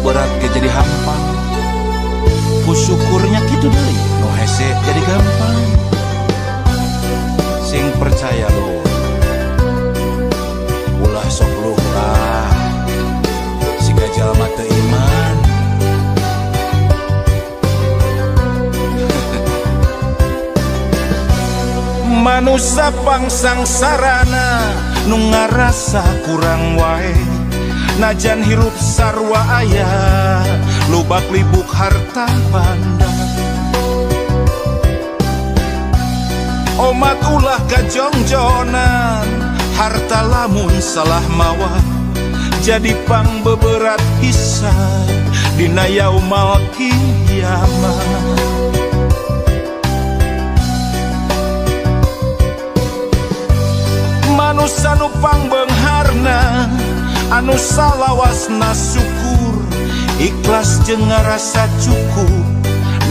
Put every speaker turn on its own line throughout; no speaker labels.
Nu berat ge jadi hampang. Ku syukurnya kitu deui, nu hese jadi gampang. Sing percaya lur, ulah sok luh lah, siga jalma teu iman. Manusa pangsangsarana nu ngarasa kurang wae, najan hirup sarua aya lubak libuk harta banda. Omat ulah kajongjonan, harta lamun salah mawa jadi pang beberat hisab dina yaumal kiamah. Manusa nu pangbeungharna anu salawasna syukur, ikhlas jeung ngarasa cukup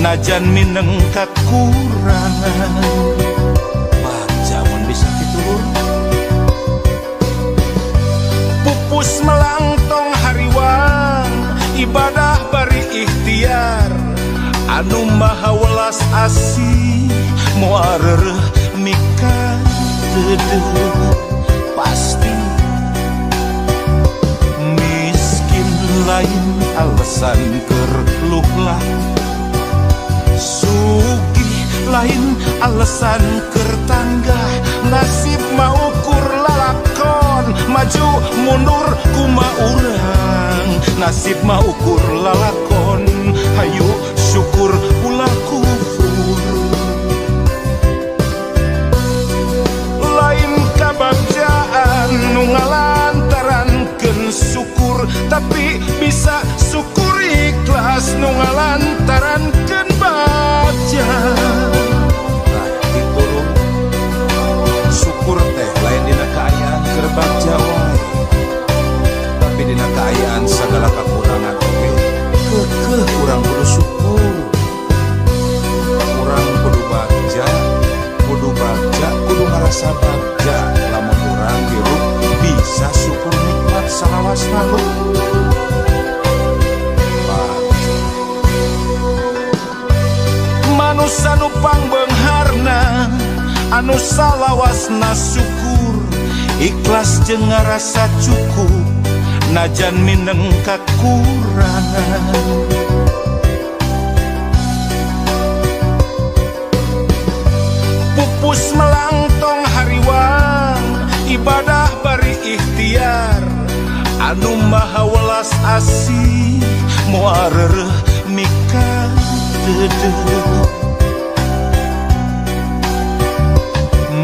najan mineng kakurangan. Bagja mun bisa kitu lur. Pupus melangtong hariwang, ibadah bari ikhtiar, anu maha welas asih moal reureuh mika deudeuh. Pasti miskin lain alasan keur luhlah, sugih lain alasan keur tanggah. Nasib mah ukur lalakon, maju mundur kuma urang. Nasib mah ukur lalakon, hayu syukur ulah kufur. Lain kabagjaan nu ngalantarankeun syukur, tapi bisa syukur ikhlas nu ngalantarankeun bagja. Nah, kitu lur. Syukur teh lain dina kaayaan keur bagja wae, tapi dina kaayaan sagala kakurangan oge keukeuh urang kudu syukur. Urang kudu bagja, kudu bagja, kudu ngarasa bagja lamun urang hirup bisa syukur nikmat salawasna lur. Bagja. Manusa nu pangbeungharna anu salawasna syukur, ikhlas jeung ngarasa cukup najan mineng kakurangan. Pupus melangtong hariwang, ibadah bari ikhtiar, anu maha welas asih moal reureuh mika deudeuh.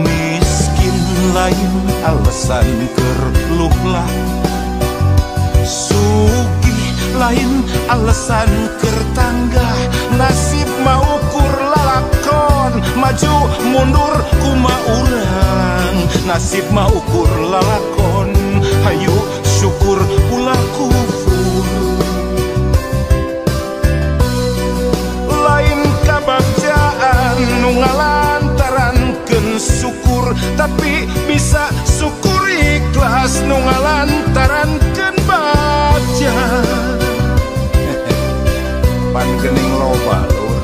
Miskin lain alasan keur luhlah, sugih lain alasan keur tanggah. Nasib mah ukur lalakon, maju mundur kuma urang. Nasib mah ukur lalakon, hayu syukur ulah kufur. Lain kabagjaan nu ngalantarankeun syukur, tapi bisa syukur ikhlas nu ngalantarankeun bagja. Pan geuning loba lur,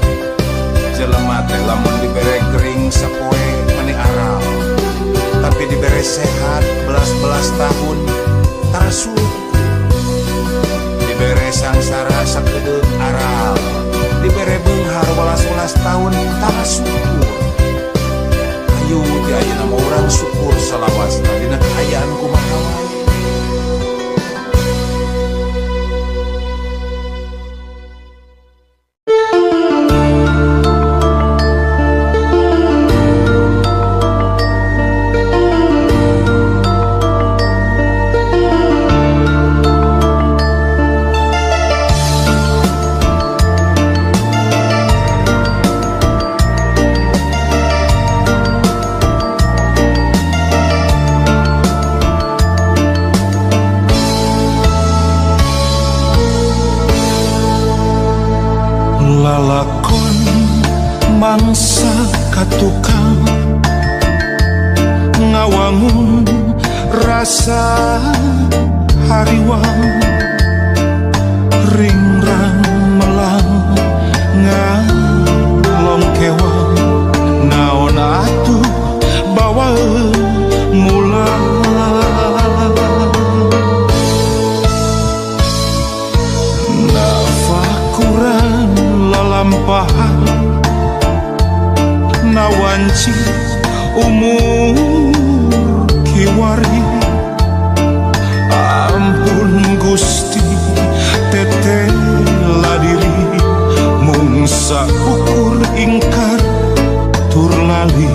jelema teh lamun dibere gering sapoe meni aral, tapi dibere sehat belas-belas tahun tara syukur. Dibere sangsara sakedeung aral, dibere beunghar welas-welas tahun tara syukur. Hayu ti ayeuna mah urang syukur salawasna dina kaayaan kumaha wae. Lalakon mangsa katukang ngawangun rasa hariwang ring lalampahan nawanci umur kiwari. Ampun Gusti tetela diri mung saukur ingkar tur lali.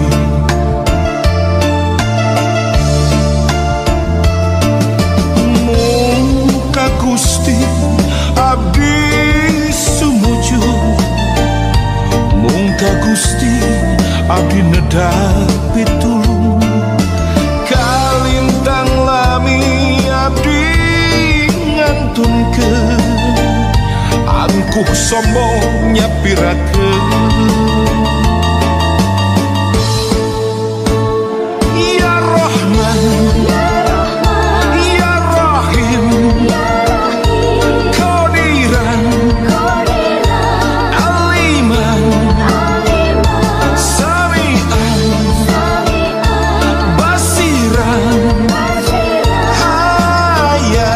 Mung ka Gusti abdi sumujud, mung ka Gusti abdi nedha pitulung. Kalintang lami abdi ngantunkeun, angkuh sombong nyapirakeun. Ya Rahman, Ya Rahim, Qadiran, Aliman, Sami'an, Basiran, Hayya,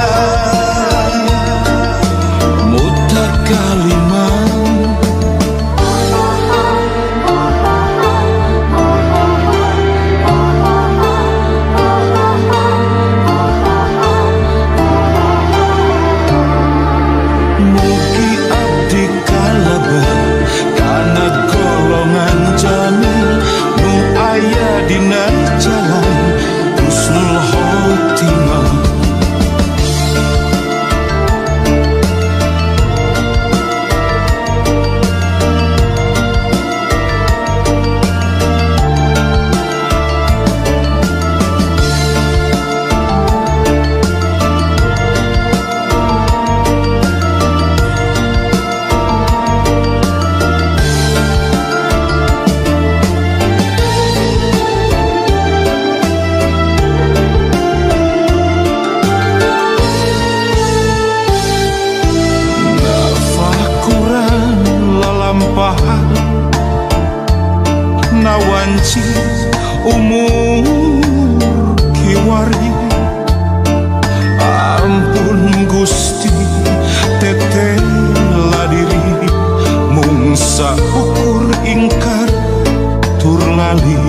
Mutakaliman. Mugi abdi kalebet kana golongan jalmi nu aya dina jalan husnul khotimah. Nafakuran lalampahan nawanci umur kiwari. Ampun Gusti tetela diri mung saukur ingkar tur lali.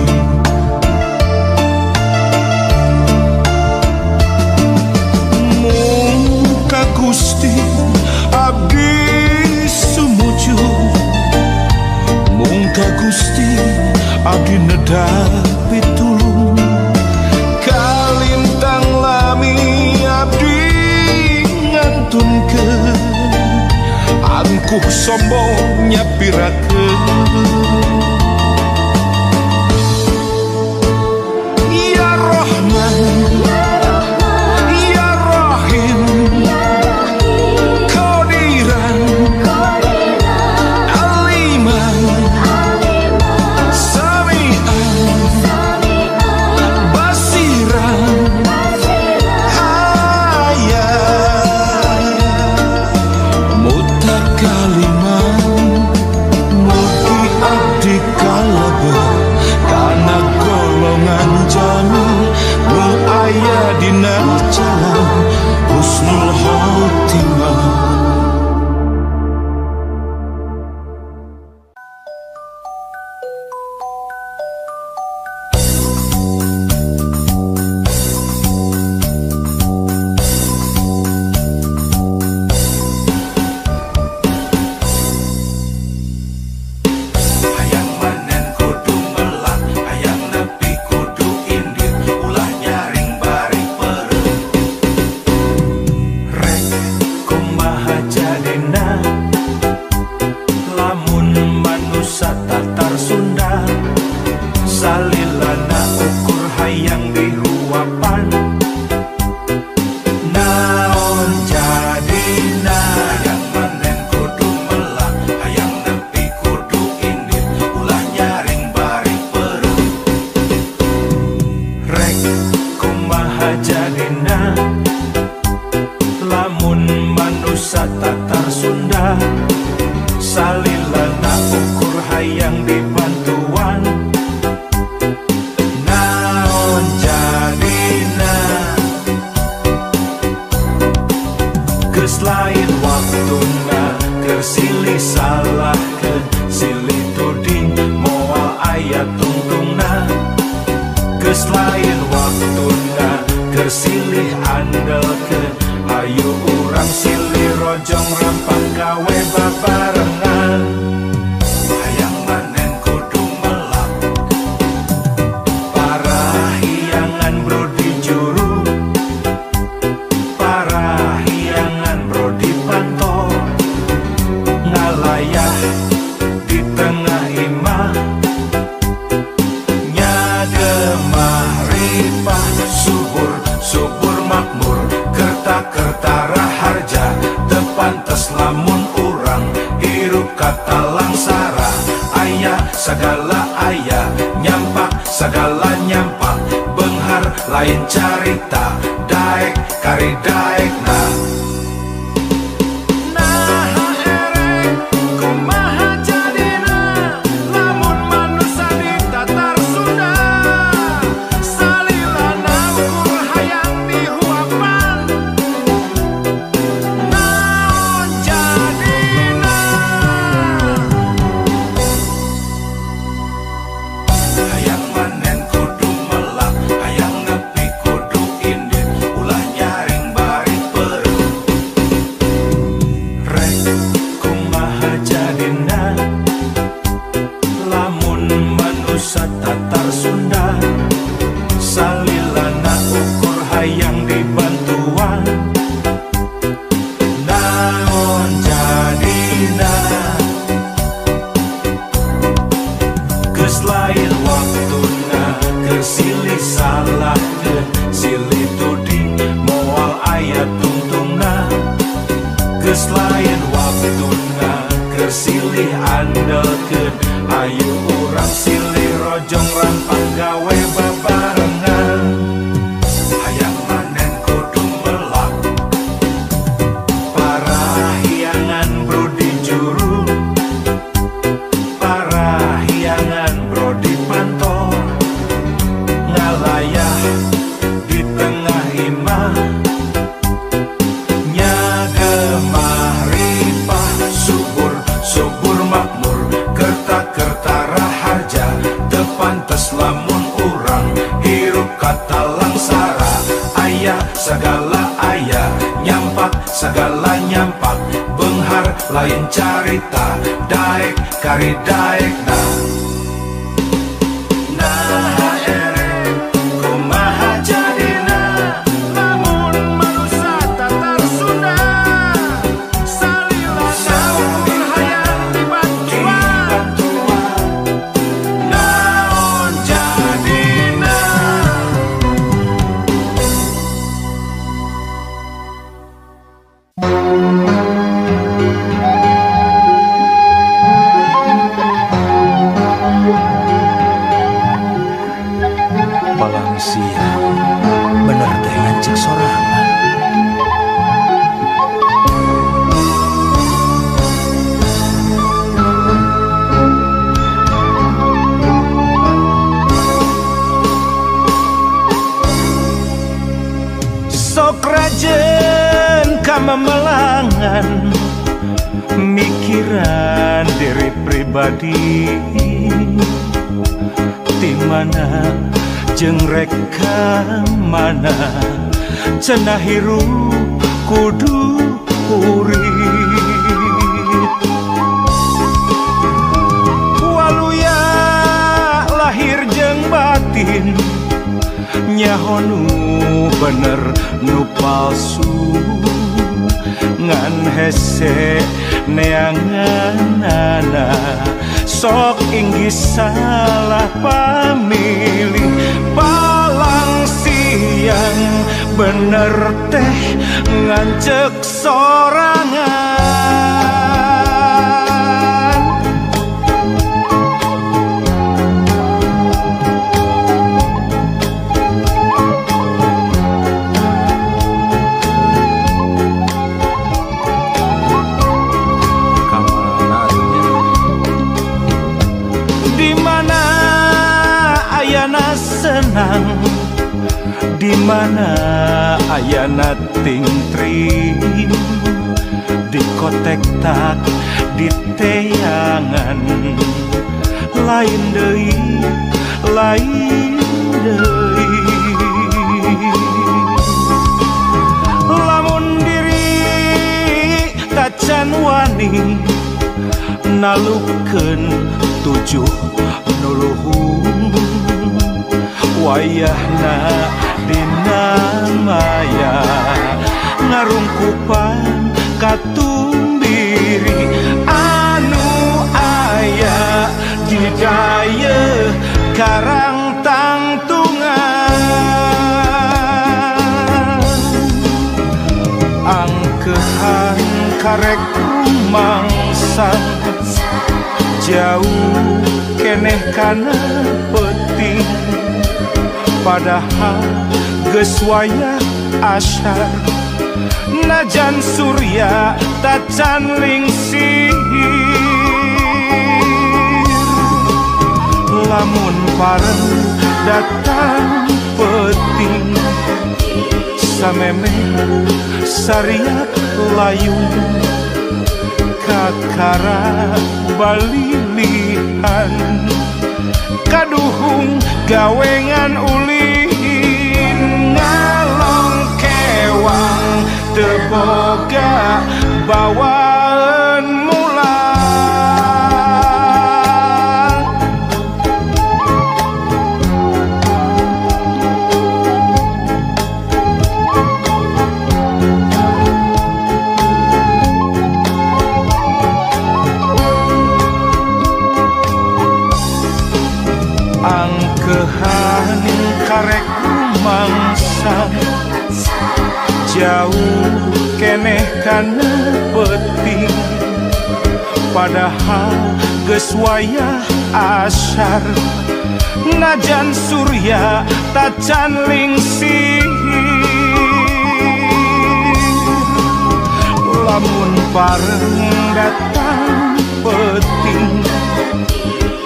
Mung ka Gusti abdi sumujud, mung ka Gusti abdi nedha pitulung. Kalintang lami abdi ngantunkeun, angkuh sombong nyapirakeun. Ya Rahman, Ya Rahim, Qadiran, Aliman, Sami'an, Basiran, Hayya, Mutakaliman. Mugi abdi kalebet kana golongan jalmi nu aya dina jalan husnul khotimah.
Hayang manen kudu melak, hayang nepi kudu indit, ulah nyaring bari peureum.
Rek kumaha jadina lamun manusa tatar Sunda salilana ukur hayang dihuapan naon jadina.
Hayang manen kudu melak, hayang nepi kudu indit, ulah nyaring bari peureum.
Rek kumaha jadina lamun manusa tatar Sunda salilana ukur hayang dibantuan naon jadina. Geus lain waktuna Keur silih salahkeun silih tuding moal aya tungtungna. Geus lain waktuna keur silih andelkeun, hayu urang silih rojong rampak gawe babarengan.
Hayang manen kudu melak,
Parahyangan bro di juru, parahyangan bro di panto, ngalayah di tengah imah, nyagemah ripah,
subur subur makmur, kerta kerta raharja, teu pantes lamun urang hirup kata langsara. Aya sagala aya, nyampak sagala nyampak, beunghar lain carita, daek kari daekna.
Naha erek kumaha jadina lamun manusa di tatar Sunda, salilana ukur hayang dihuapan naon jadina.
Hayang manen kudu melak, hayang nepi kudu indit, ulah nyaring bari peureum.
Rek kumaha jadina lamun manusa tatar Sunda, salilana ukur hayang dibantuan naon jadina. Geus lain waktuna keur silih salahkeun silih tuding moal aya tungtungna. Geus lain waktuna keur silih andelkeun, hayu urang silih rojong rampak gawe babarengan.
Hayang manen kudu melak,
Parahyangan bro di juru, parahyangan bro di panto, ngalayah di tengah imah, nyagemah ripah,
subur subur makmur, kerta kerta raharja, teu pantes lamun urang hirup kata langsara. Aya sagala aya, nyampak sagala nyampak, beunghar lain carita, daek kari daekna.
Naha erek kumaha jadina lamun manusa tatar Sunda, salilana ukur hayang dibantuan naon jadina.
Palang siang bener teh ngancik sorangan. Sok rajen kamemelangan mikiran diri pribadi, ti mana jeung rek ka mana cenah hirup kudu kurit. Waluya lahir jeung batin nyaho nu bener nu palsu, ngan hese neanganana sok inggih salah pamilih. Palang siang bener teh ngancek sorangan.
Kamana atunya?
Di mana ayana senang, di mana ayana tingtring, di Diskotek tak diteangan. Lain deui, lain deui. Lamun diri tacan wani nalukeun tujuh nu luhung, wayahna dina maya ngarungkupan katumbiri anu aya di dayeuh karang tangtungan. Angkehan karek rumangsang jauh keneh kana peuting, padahal geus wayah asyar najan surya tacan lingsir. Lamun pareng datang peuting, samemeh sariak layung kakara balilihan kaduhung gawengan ulin ngalong kewang teu boga bawaan mulang. Angkehan karek rumangsa jauh keneh kana peuting, padahal geus wayah asyar najan surya tacan lingsir. Lamun pareng datang peuting,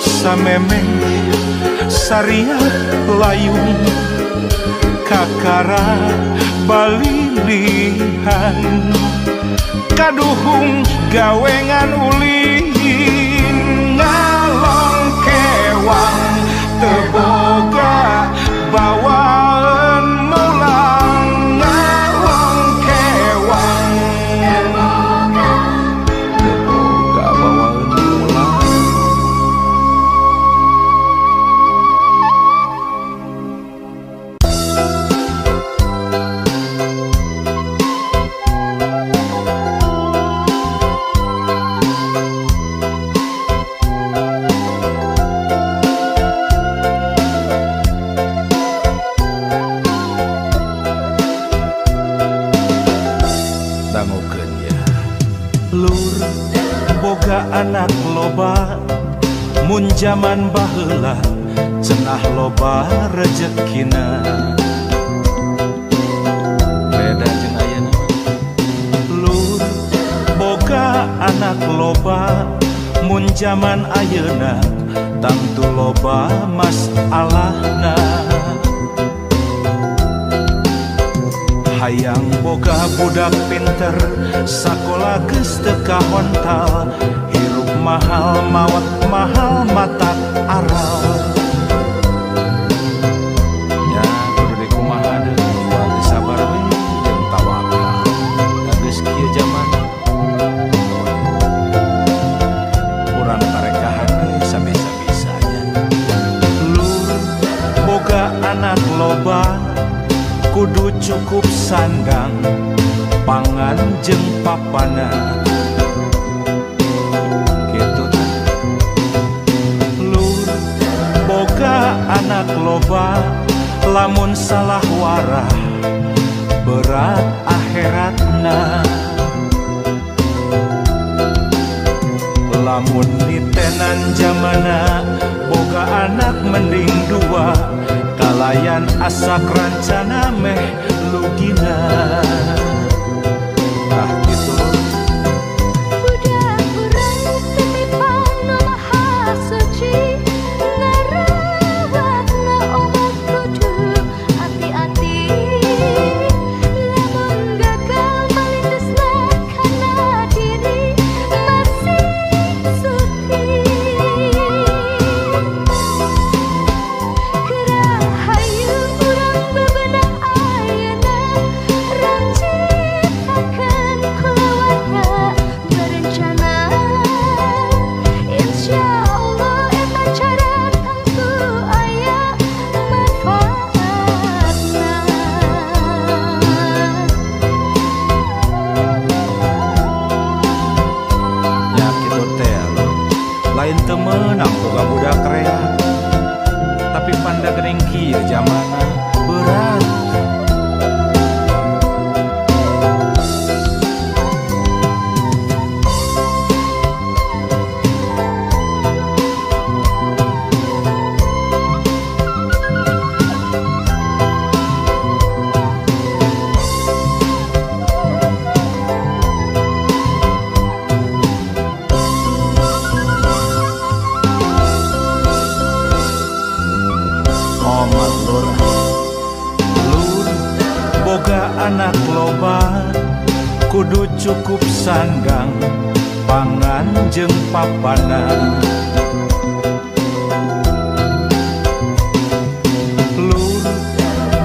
samemeh sariak layung kakara balilihan kaduhung gawengan ulin ngalong kewang teu boga bawaan mulang ngalong kewang
Teu boga bawaan mulang. Dangukeun ya.
Lur boga anak loba mun jaman baheula cenah loba rejekina.
Beda jeung ayeuna.
Lur boga anak loba mun jaman ayeuna tangtu loba masalahna. Hayang boga budak pinter sakola geus teu kahontal, hirup mahal maot mahal matak aral.
Ya kudu dikumaha deui moal teu sabar we jeung tawakal. Da geus kieu jaman urang tarekahan we sabisa-bisanya.
Lur boga anak loba kudu cukup sandang pangan jeung papana.
Kitu tah.
Lur boga anak loba lamun salah warah berat akhiratna. Lamun nitenan jamana boga anak mending dua, kalayan asak rancana meh lugina.
Tah kitu.
Budak urang titipan nu maha suci, ngarawatna omat kudu ati-ati. Lamun gagal malindesna kana diri,
sandang pangan jeung papana. Lur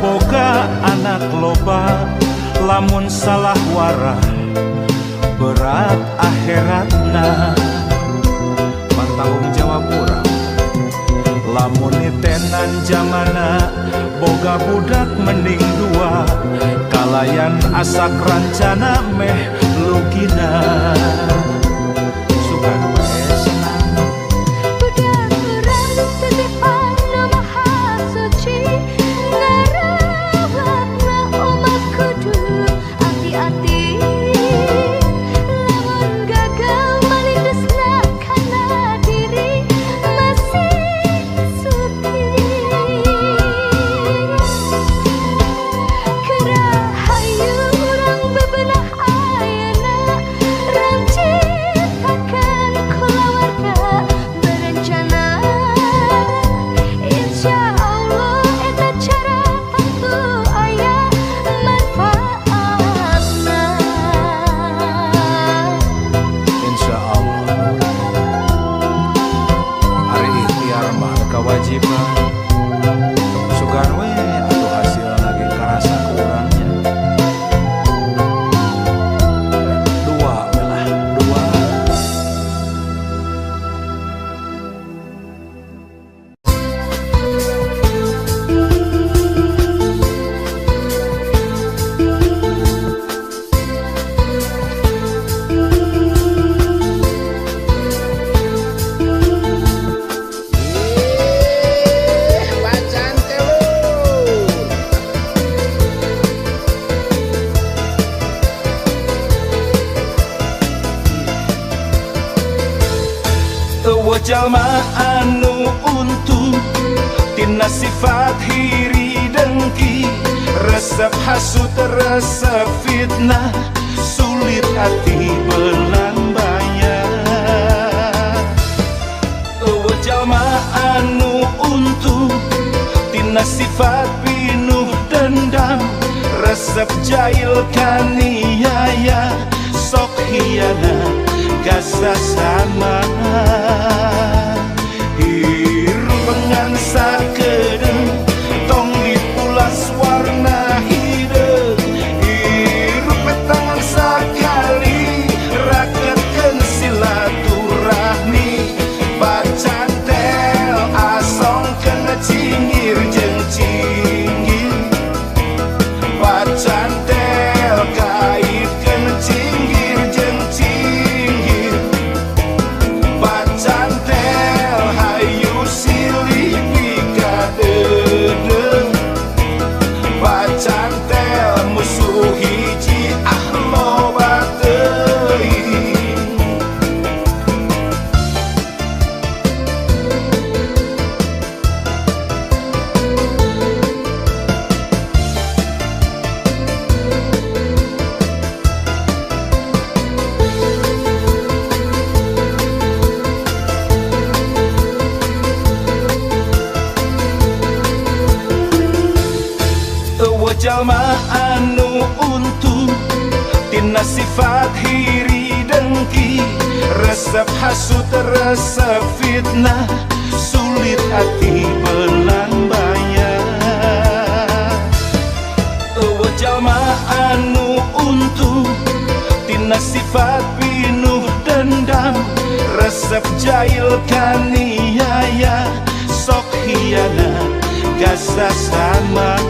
boga anak loba lamun salah warah berat akhiratna. Tanggung jawab urang lamun nitenan jamana boga budak mending dua kalayan asak rancana meh lugina. Sugan we senang
Budak urang titipan nu maha suci, ngarawatna umat kudu ati-ati. Lamun gagal malindesna kana diri masih suci. Kerahayu urang bebenah ayeuna, rancitakeun kulawarga berencana. Insya Allah eta cara tangtu aya manfaatna.
Insya Allah hari ikhtiar mah kewajiban. Sugan we atuh hasilna ge karasa ku urangnya. Dua we lah, dua.
Bacaan telur.
Eueuh jalma anu untung tina sifat hiri dengki, resep hasut resep fitnah, sulit hati belang bayar. Eueuh jalma anu untung tina sifat pinuh dendam, resep jail kaniaya, sok hianat kasasama. Hirup ngan sakedeung tong dipulas warna hideung. Hirup tangan sakali raketkeun silaturahmi. Bacantel asongkeun cingir jeung cinggir, bacantel kaitkeun cinggir jeung cinggir, bacantel hayu silih pikadeudeuh, bacantel musuh hiji ah loba teuing. Eueuh jalma anu untung tina sifat hiri dengki, resep hasut resep fitnah, sulit hati belang bayar. Eueuh jalma anu untung tina sifat pinuh dendam, resep jail kaniaya, sok hianat kasasama.